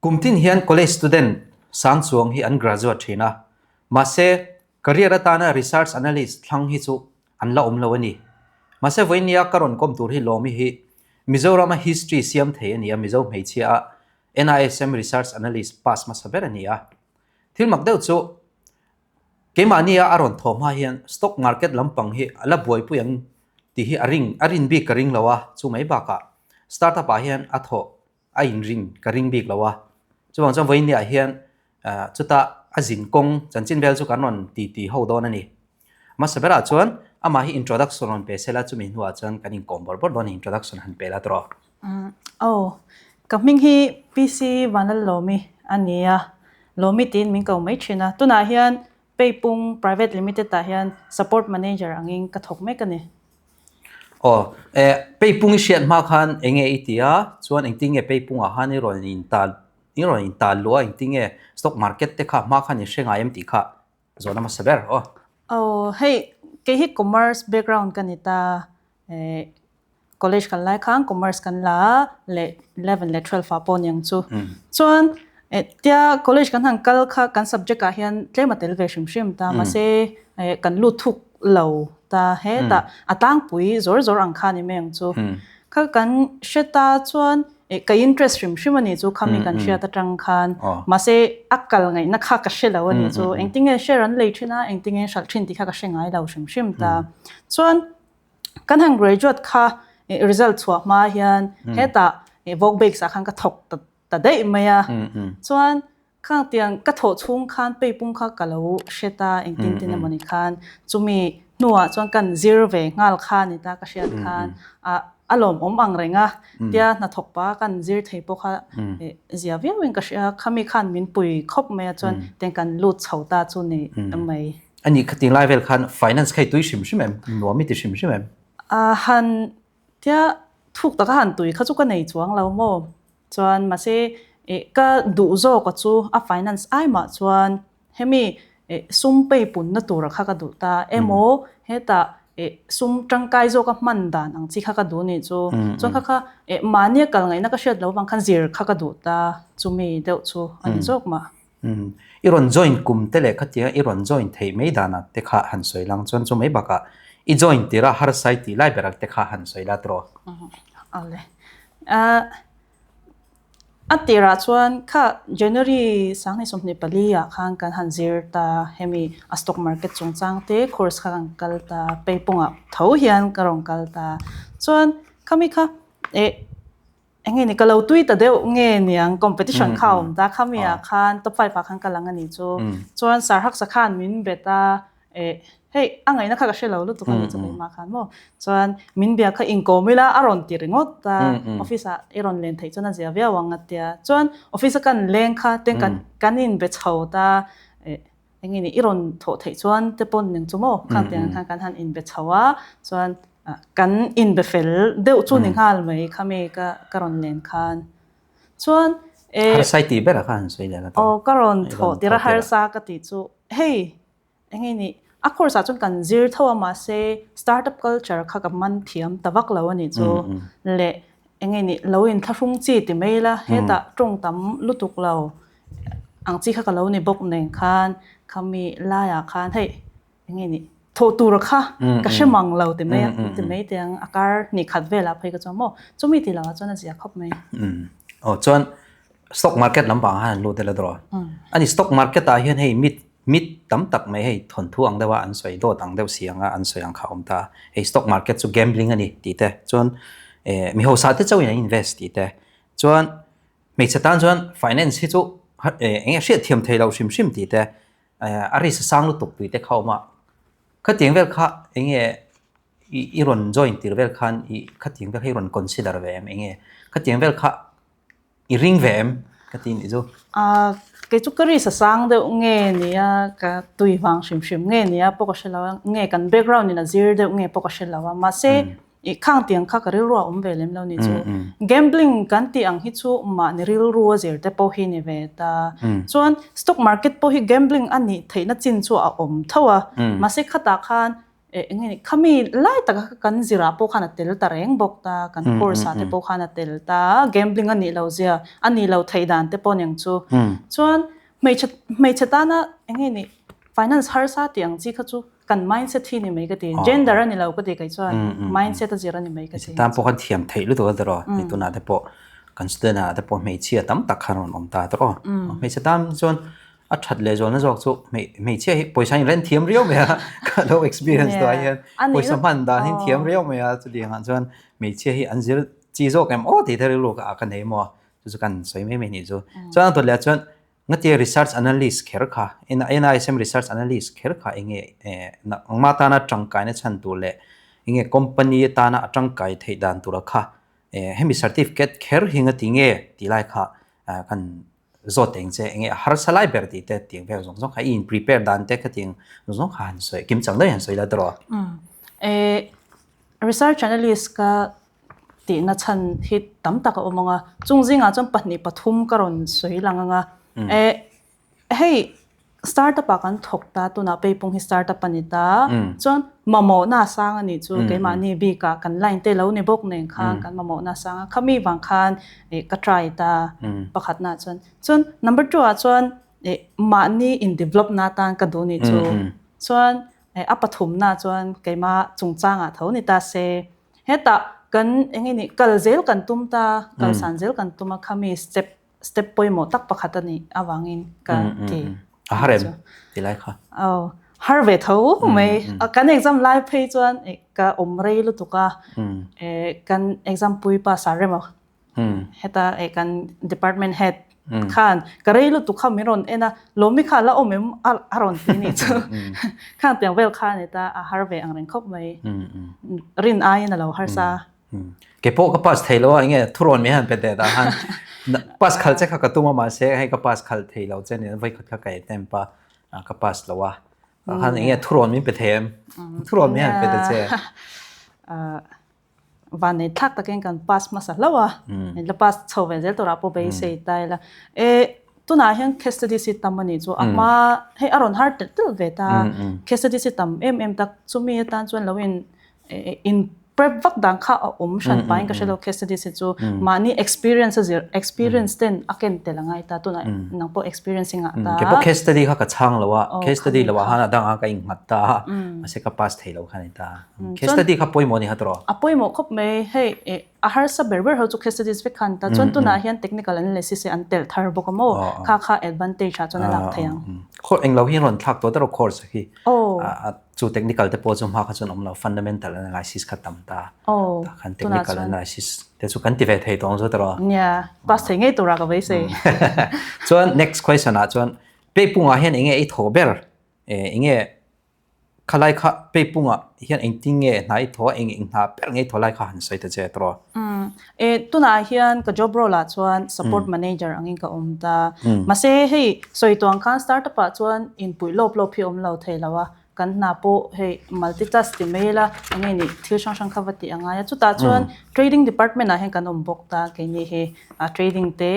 Kum tin hian college student sang chuang hi an graduate thin a, mahse career atana research analyst thlang hi chu an la awm lo a ni. Mahse vawinia ka rawn kawm tur hi Lawmi hi Mizorama history siam thei a ni a, Mizo hmeichhia a NISM research analyst pass hmasa ber a ni a. Thil mak deuh chu keimahnia a rawn thawh hma hian stock market lampang hi a la buaipui ang tih hi a ring a rin bik ka ring lo a, chu mai bakah startup ah hian a thawh a inring ka ring bik lo a. Chuvang chuan vawiinniah hian chuta a zin kawng chanchin vel chu kan rawn titi ho dawn a ni. Hmasa berah chuan amah hi introduction rawn pe sela chumi hnuah chuan kan inkawm bawrh bawrh dawn a ni introduction han pe la tawh. Aw, ka hming hi PC Vanlallawmi a ni a, Lawmi tiin min ko mai thin a. Tunah hian Peipung Private Limited ah hian Support Manager angin ka thawk mek a ni. Aw, eh, Peipung i hriat hma khan eng nge i ti a, chuan engtin nge Peipungah khan i rawn intal, i rawn intal luh a, engtin nge stock market te kha hma khan i hre ngai em tih kha zawhna hmasa ber aw. Aw, hei kei hi commerce background ka ni ta, eh, College kan lai khan commerce kan la a, leh eleven leh twelve ah pawh niang chu. Chuan tia college kan han kal kha kan subject ah hian tlem a tel ve hrim hrim ta mahse kan lut thuk lo ta hetah a tlangpui zawr zawr ang kha a ni mai ang chu. Kha kan hre ta chuan ka interest hrim hrim a ni chu khami kan hriat atang khan mahse a kal ngaihna kha ka hre lo a ni chu. Engtinge share an lei thin a, engtinge hralh thin tih kha ka hre ngai lo hrim hrim ta. Chuan Kan han graduate kha result chhuah hma hian hetah Vogue Bakes ah khan ka thawk ta daih mai a. Chuan khang tiang ka thawh chhung khan peipung kha ka lo hre ta engtin tin emawni khan chumi hnuah chuan kan zir ve nghal kha ni ta ka hriat khan a lawmawm ang reng a tia hnathawk pa kan zir thei pawh kha zia viauin ka hria khami khan min pui khawp mai a chuan tiang kan lut chho ta chu ni mai. A nih khatin lai vel khan finance kha i tui hrim hrim em? Nuam i ti hrim hrim em? A han tia thuk taka han tui kha chu ka nei chuang lo maw? Chuan mahse ka duh zawk a chu a finance ai mah chuan hemi sum pay punna tura kha ka duh ta emaw hetah sum tangkai zawka hman dan ang chi kha ka duh nih chu. Chuan kha kha mahnia kal ngaihna ka hriat lo vang khan zir kha ka duh ta chumi deuh chu a ni zawk mah. I rawn join kum te leh khatia i rawn join theih mai danah te kha han sawi lang chuan chu mai bakah i join tirh a harsai tih lai berak te kha han sawi la tawh. Awle. A tirah chuan kha January 2024 ah khan kan han zir ta hemi a stock market chungchang te course kha kan kal ta peipawngah tho hian ka rawn kal ta chuan khami kha eh Eng nge ni ka lo tui ta deuh nge niang competition kha a awm ta khami ah khan top 5 ah khan ka lang a ni chu chuan sir Haksa khan min bet a eh hei a ngaihna kha ka hre lo lutuk a ni chu keimah khan maw chuan min bia kha inkawm ila a rawn ti ringawt a office ah i rawn len theih chuan a zia viau ang a tia chuan office a kan leng kha ten kan kan in be chho ta eh eng nge ni i rawn thawh theih chuan te pawn ning chu maw khang tiang khan kan han in be chho a chuan kan in be fel deuh chu ni nghal mai khami ka ka rawn len khan chuan e harsa i tih berah khan han sawi leh la aw ka rawn thawh tir a harsa ka tih chu hei eng nge ni a course ah chuan kan zir tho a mahse startup culture kha ka man thiam ta vak lo a nih chu leh eng nge ni lo in thlahrung chi ti mai ila hetah tawng tam lutuk lo ang chi kha ka lo ni bawk nen khan khami laiah khan hei eng nge ni thawh tur kha ka hre mang lo ti mai ti mai te ang a kar hnih khat velah phei ka chuan maw chumi tih lohah chuan a zia khawp mai. Aw chuan stock market lampang ah khan an lut ila dawrh a ani stock market ah hian hei mit mit tam tak mai hei thawnthu ang deuha an sawi dawt ang deuh si anga an sawi ang kha a awm ta hei stock market chu gambling a ni tih te chuan eh mi hausa te chauhin an invest tih te chuan Hmeichhe tan chuan finance hi chu eng nge hriat thiam thei loh hrim hrim tih te a risk a sang lutuk tih te kha a awm a. Khatiang vel kha eng nge i rawn join tir vel khan i khatiang vel kha i rawn consider ve em eng nge khatiang vel kha i ring ve em ka ti nih chu. Kei chu ka risk a sang deuh nge nia ka tui vang hrim hrim nge nia pawh ka hre lo a nge kan background in a zir deuh nge pawh ka hre lo a mahse I khang tiang kha ka rilru a awm ve lem lo ni chu. Gambling kan tih ang hi chu mahni rilru a zir te pawh hi ni ve ta. Chuan stock market pawh hi gambling a nih theihna chin chu a awm tho a. Mahse khatah khan Eng nge khami lai taka kha kan zirah pawh khan a tel ta reng bawk ta, kan course ah te pawh khan a tel ta, gambling a nih loh zia, a nih loh theih dan te pawh aniang chu. Chuan hmeichhe hmeichhe tana eng nge nih finance harsa tih ang chi kha chu kan mindset hi ni mai ka ti, gender a ni lo ka ti kei chuan mindset a zir a ni mai ka ti. Hmeichhe tan pawh khan thiam theih lutuk a tiraw, hei tunah te pawh kan student ah te pawh hmeichhia tam tak khan rawn awm ta tiraw. Hmeichhe tan chuan A that leh zualna zawk chu hmeichhia hi pawisa in rent thiam riau mai a, ka lo experience tawh ah hian pawisa hman dan hi thiam riau mai a, chutiang ah chuan hmeichhia hi an zir chi zawk em aw tih te rilru ah ka nei maw, chu chu kan sawi mai mai nih chu. Chuan a dawt leh ah chuan ngatia research analyst kher kha NISM research analyst kher kha eng nge engmah tana tangkaina chhan tur leh eng nge company atana a tangkai theih dan tura kha hemi certificate kher hi ngati nge tih lai kha kan Zawt eng che enge a harsa lai ber tih te tiang vel zawng zawng kha i in prepare dan te kha tiang zawng zawng kha han sawi kim chang daih han sawi la tawh. E research analyst ka tihna chhan hi tam tak a awm ang a, chung zingah chuan pahnih pathum ka rawn sawi lang ang a. E hei Startup ah kan thawk ta, tunah Peipung hi startup a ni ta. Chuan mamawhna a sang a nih chu keimahni bikah kan line te lo ni bawk nen khan kan mamawhna a sang a, khami vang khan ih ka try ta pakhatna chuan. Chuan number 2 ah chuan ih mahni in develop na atan ka duh nih chu. Chuan a pathumna chuan keimah chungchangah tho ni ta se. Hetah kan eng nge nih kal zel kan tum ta, kalsan zel kan tum a khami step Step pawimawh tak pakhat a nih avangin ka ti. A har em ti lai kha? Aw, har ve tho mai. Kan exam lai phei chuan ka awm rei lutuk a, kan exam pui pa Sir Rema heta kan department head khan ka rei lutuk kha min rawn en a, Lawmi kha la awm em a rawn ti nih chu. Khang tiang vel kha a ni ta, a har ve ang reng khawp mai. Rin aiin a lo harsa. Ke pawh ka pass thei lo a, enge thurawn mai han pe teh tah khan pass khalh che kha ka tum a mahse hei ka pass khalh thei lo che nia vawikhat kha ka attempt a ka pass lo a tah khan enge thurawn min pe thei em thurawn mai han pe ta che. Vanei thlak takin kan pass hmasa hlauh a, la pass chho ve zel turah pawh beisei ta ila. E tunah hian case studies hi tam a nih chu a hma hei a rawn har telh telh ve ta, case studies hi tam em em tak chumi atan chuan lo in in prep vak dan kha a awm hran pahin ka hre lo case studies hi chu mahni experience a zir experience ten a ken tel a ngai ta tunah nang pawh experience i ngah ta. Kei pawh case study kha ka chhang lo a case study lo ah khan a dang ah ka innghat ta a mahse ka pass thei lo kha a ni ta case study kha pawimawh a ni kha tawh a pawimawh khawp mai hei a harsa ber ber ho chu case studies vek kha an ta chuan tunah hian technical analysis hi an telh thar bawk a maw kha kha advantage ah chuan a lak thei ang. Khaw englo hi rawn thlak tawh tawh course hi Chu technical te pawh chu hma kha chuan awm lo, fundamental analysis kha tam ta. Tah khan technical analysis te chu kan ti ve thei tawng chu tawh. Nia, pass thei ngei tura ka beisei. Chuan next question ah chuan Peipungah hian enge i thaw ber? Enge khalai kha Peipungah hian engtin nge hna i thaw a, eng eng hna ber nge i thaw lai kha han sawi ta che tawh. E tunah hian ka job role ah chuan support manager angin ka awm ta. Mahse hei sawi tuang khan startup ah chuan inpuih lawp lawp hi awm lo thei lo a, kan hna pawh hei multitask ti mai ila eng nge nih thil hrang hrang kha va tih a ngai a. Chutah chuan trading department ah hian kan awm bawk ta, keini hi trading te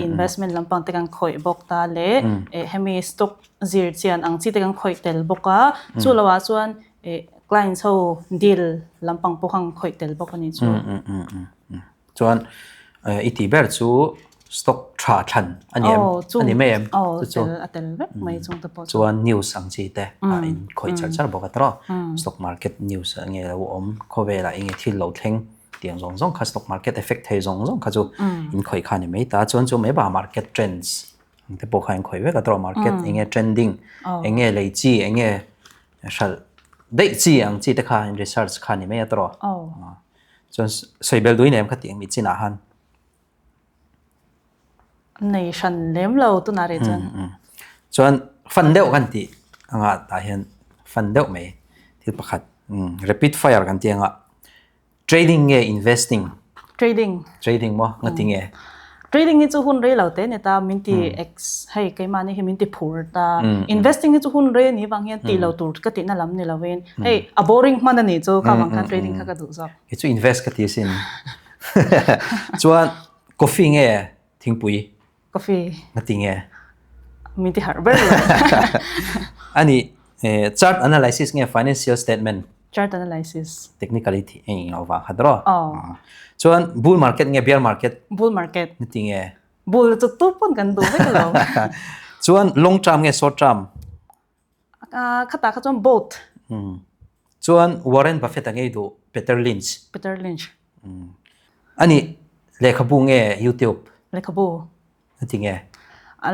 investment lampang te kan khawih bawk ta leh hemi stock zir chian ang chi te kan khawih tel bawk a. Chu lo ah chuan Clients ho deal lampang pawh khan khawih tel bawk a ni chu. Chuan i tih ber chu stock tha thlan a ni em? A ni mai em? Aw tel a tel vek mai chung te pawh chu. Chuan news ang chi te a in khawih char char bawk a tawh. Stock market news a nge lo awm khawvelah enge thil lo thleng tiang zawng zawng kha stock market effect thei zawng zawng kha chu in khawih kha a ni mai ta. Chuan chu mai bakah market trends ang te pawh kha in khawih vek a tawh. Market enge trending enge lei chi enge Hralh daih chi ang chi te kha in research kha ni mai a tawh. Chuan sawi bel duin em kha tih ang mi chinah han. Nei hran lem lo tunah rih chuan. Chuan fan deuh kan tih anga tah hian fan deuh mai thil pakhat rapid fire kan tih anga Trading nge investing? Trading. Trading maw? Ngati nge? Trading hi chu hun rei lo te ni ta, min ti ex hei keimahni hi min ti phur ta. Investing hi chu hun rei a nih vang hian tih lo tur ka tihna lam ni lovin hei a boring hman a nih chu kha vang khan trading kha ka duh zawk. Kei chu invest ka ti asin. Chuan coffee nge thingpui? Coffee. Ngati nge? Min ti harh ber lo. Ani chart analysis nge financial statement? Chart analysis. Technically thi eng eng vang kha dro. Chuan bull market nge bear market? Bull market. Ni ti nge? Bull chu tu pon kan du vek lo. Chuan long term nge short term? Khata kha chuan both. Chuan Warren Buffett a ngei duh Peter Lynch. Peter Lynch. Ani lehkhabu nge YouTube? Lehkhabu. Ti nge?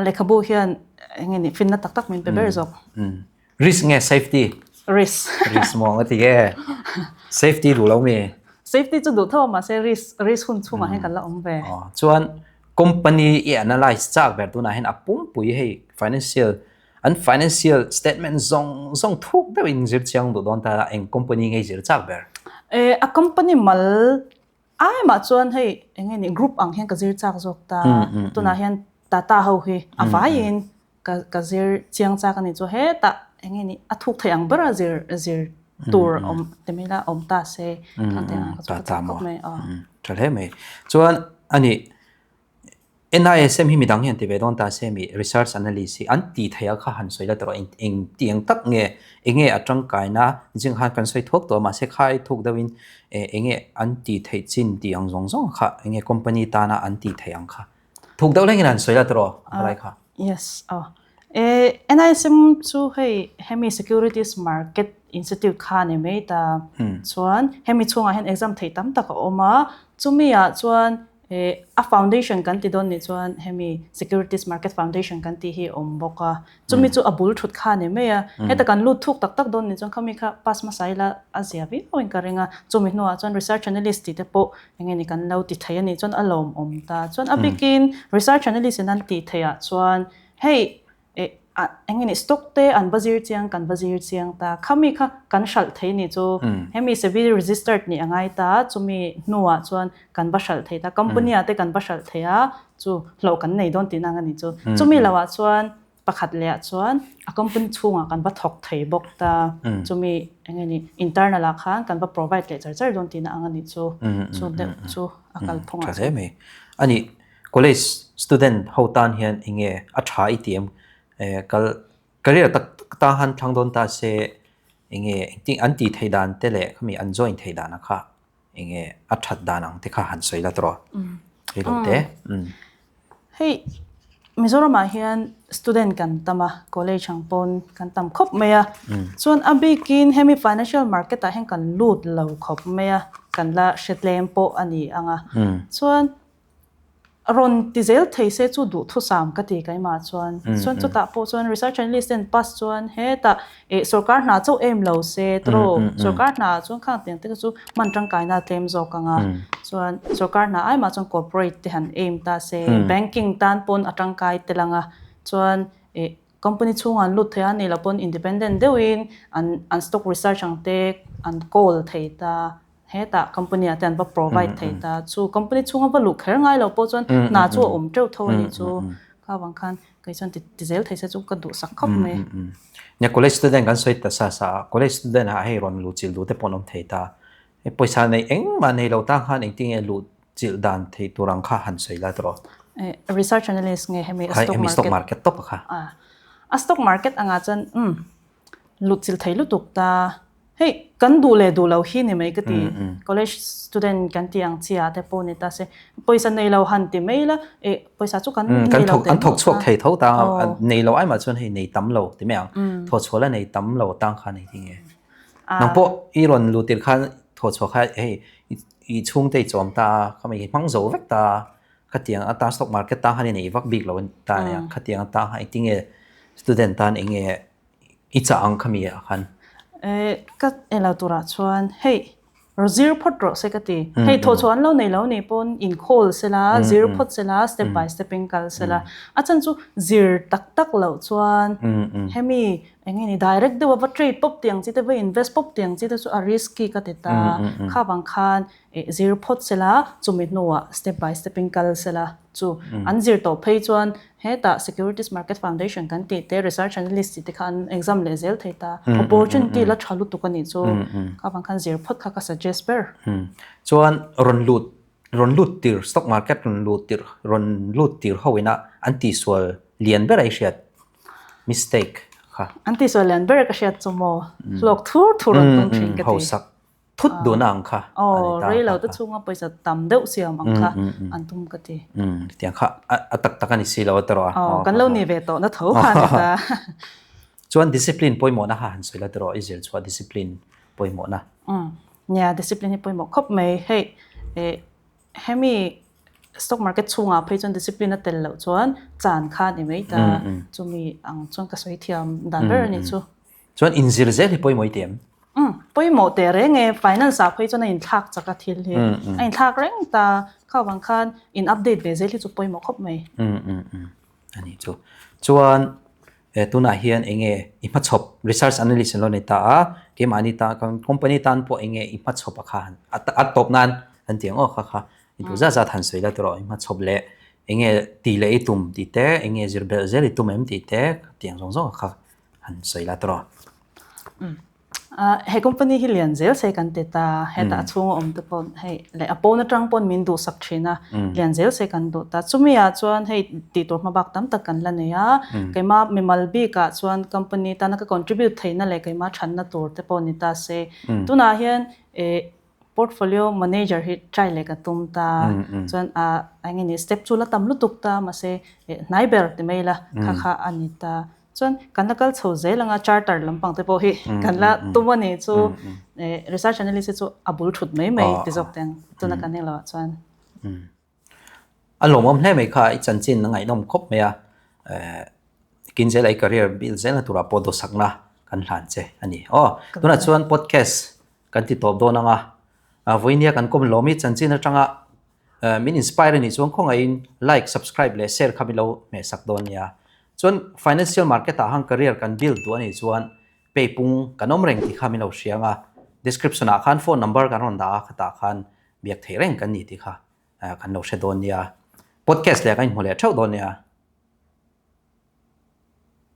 Lehkhabu hian enge ni finna tak tak min pe ber zawk. Risk nge safety? Risk. Risk maw nga ti nge? Safety duh lo mi? Safety chu duh tho mahse risk risk hun chhungah hian kan la awm ve. Chuan company i analyse chak ber tunah hian a pumpui hei financial an financial statement zawng zawng thuk deuh in zir chiang duh dawn ta eng company nge i zir chak ber? A company mal Ai mah chuan hei eng nge ni group ang hian ka zir chak zawk ta. Tunah hian Tata ho hi a vaiin ka ka zir chiang chak a ni chu hetah eng nge ni a thuk thei ang bera zir zir tur awm ti mai la awm ta se khang te ang kha chu ka chak khawp mai a. Tha hle mai. Chuan ani NISM hi midang hian ti ve dawn ta se mi research analyst hi an ti thei a kha han sawi la tawh eng eng ti ang tak nge enge a tangkaina zing khan kan sawi thuak tawh a mahse khai thuk deuhin eh enge an ti theih chin tih ang zawng zawng kha enge company tana an ti thei ang kha thuk deuh hlengin han sawi la tawh a lai kha. Yes aw eh NISM chu hei hemi securities market institute kha a ni mai ta chuan hemi chhungah hian exam theih tam tak a awm a chumi ah chuan Eh, a foundation kan ti dawn nih chuan hemi Securities Market Foundation kan tih hi a awm bawk a. Chumi chu a bul thut kha a ni mai a. Heta kan lut thuk tak tak dawn nih chuan khami kha pass hmasa ila a zia viau in ka ring a. Chumi hnuah chuan research analyst tih te pawh eng nge ni kan lo ti thei a nih chuan a lawmawm ta. Chuan a bikin research analyst in an tih theih ah chuan hei Eh, eng nge ni stock te an va zir chiang kan va zir chiang ta. Khami kha kan hralh thei ni chu hemi SEBI registered nih a ngai ta, chumi hnuah chuan kan va hralh thei ta. Company ah te kan va hralh thei a, chu hlauh kan nei dawn tihna ang a ni chu. Chumi lo ah chuan pakhat leh ah chuan a company chhungah kan va thawk thei bawk ta. Chumi eng nge ni internal ah khan kan va provide leh char char dawn tihna ang a ni chu. Chu deuh chu a kalphung ah chuan. Tha hle mai. A nih College student ho tan hian eng nge a tha i ti em? Kal career tak tak ta han thlang dawn ta se eng nge engtin an tih theih dan te leh khami an join theih dan a kha eng nge a that dan ang te kha han sawi la tawh a lo te. Hei Mizoram ah hian student kan tam a college ang pawn kan tam khawp mai a chuan a bikin hemi financial market ah hian kan lut lo khawp mai a kan la hre tlem pawh a ni ang a chuan Rawn ti zel thei se chu duhthusam ka ti keimah chuan. Chuan chutah pawh chuan research analyst ten pass chuan hetah eh sorkar hna chauh em lo se tawrh sorkar hna ah chuan khang tiang te kha chu hman tangkaina a tlem zawk ang a. Chuan sorkar hna ai mah chuan corporate te han aim ta se banking tan pawn a tangkai tel ang a. Chuan eh company chhungah an lut thei a nih loh pawn independent deuhin an an stock research ang te an call thei ta. Hetah company ah te an va provide thei ta chu company chhunga va luh kher ngai lo pawh chuan hna chu a awm teuh tho a nih chu kha vang khan kei chuan ti zel thei se chu ka duhsak khawp mai. Nia college student kan sawi ta sa sa a college student ah hei rawn luh chilh duh te pawh an awm thei ta hei pawisa nei engmah nei lo tang khan engtin nge luh chilh dan theih tur ang kha han sawi la tawh. Research analyst nge hemi stock market tawp a kha. A stock market angah chuan umm Lut chil thei lutuk ta. Hei, kan duh leh duh lo hi ni mai ka ti. College student kan tih ang chi ah te pawh ni ta se, pawisa nei lo han ti mai la, eh pawisa chu kan nei lo teh An thawk chhuak thei tho ta, nei lo ai mah chuan hei nei tam lo ti mai ang. Thawh chhuah la nei tam lo tang khan hei ti nge. Nang pawh i rawn lut tir khan thawh chhuah kha hei i chhungte i chawm ta a, khami i hmang zo vek ta a. Khatiang atan stock market tan khan i nei vak bik lo ta ania. Khatiang atan khan engtinge student tan enge i chah ang khami ah khan? Ka ei lo turah chuan hei zir phawt rawh se ka ti. Hei thawhchhuah an lo nei lo nih pawn inkhawl sela, zir phawt sela, step by step in kal sela. A chhan chu zir tak tak loh chuan hemi eng nge ni direct deuha va trade pawp tih ang chi te, va invest pawp tih ang chi te chu a risky ka ti ta. Kha vang khan Eh zir phawt sela, chumi hnuah step by step in kal sela chu an zir tawh phei chuan hetah Securities Market Foundation kan tih te, Research Analyst tih te kha an exam leh zel thei ta. Opportunity la tha lutuk a nih chu kha vang khan zir phawt kha ka suggest ber. Chuan rawn lut rawn lut tir stock market rawn lut tir rawn lut tir ho ina an tihsual lian ber a i hriat mistake. kha? An tihsual lian ber ka hriat chu maw? Hlawk thur thur an tum thin ka ti. Hausak thut duhna ang kha a ni ta. Rei lo te chhunga pawisa tam deuh siam ang kha an tum ka ti. Tiang kha a tak tak a ni si lo a tawrh a. Aw, kan lo ni ve tawh na tho kha a ni ta. Chuan discipline pawimawhna kha han sawi la tawrh i zir chhuah discipline pawimawhna. Nia, discipline hi pawimawh khawp mai. Hei hemi stock market chhungah phei chuan discipline a tel loh chuan chan kha a ni mai ta. Chumi ang chuan ka sawi thiam dan ber a nih chu. Chuan inzir zel hi pawimawh i ti em? Umm, pawimawh teh reng e, finance ah phei chuan a inthlak chak a thil hi. A inthlak reng ta, kha vang khan in update ve zel hi chu pawimawh khawp mai. Umm umm umm, a nih chu. Chuan tunah hian eng nge i hmachhawp, research analyst an lo nei ta a, keimahni tan, company tan pawh eng nge i hmachhawp a kha a tawp nan an ti ang aw kha kha i duh zat zat han sawi la tawh i hmachhawp leh eng nge tih leh i tum tih te, eng nge zir belh zel i tum em tih te, tiang zawng zawng a kha. Han sawi la tawh. He company hi lian zel se kan ti ta, hetah a chhunga awm te pawh hei leh a pawn atang pawn min duhsak thin a, lian zel se kan duh ta. Chumi ah chuan hei tih tur hmabak tam tak kan la nei a, keimah mimal bikah chuan company tana ka contribute theihna leh keimah thanna tur te pawh ni ta se. Tunah hian ih Portfolio manager hi try leh ka tum ta, chuan a eng nge ni step chu la tam lutuk ta mahse hnai ber ti mai ila kha kha a ni ta. Chuan kan la kal chho zel anga charter lampang te pawh hi kan la tum a ni chu research analyst hi chu a bul thut mai mai ti zawk teng tuna kan heng lo ah chuan. A lawmawm hle mai kha i chanchin a ngaihnawm khawp mai a, kin zela i career build zelna turah pawh dawsakna kan hlan che a ni. Aw tunah chuan podcast kan ti tawp dawn ang a, vawinia kan kawm lawm i chanchin atanga min inspire a nih chuan khawngaihin like, subscribe leh share kha min lo hmehsak dawn nia. Chuan financial market ah han career kan build duh a nih chuan pay pung kan awm reng tih kha min lo hria ang a, description ah khan phone number kan rawn dah a, khatah khan biak theih reng kan ni tih kha kan lo hre dawn nia. Podcast leh kan inhmu leh theuh dawn nia.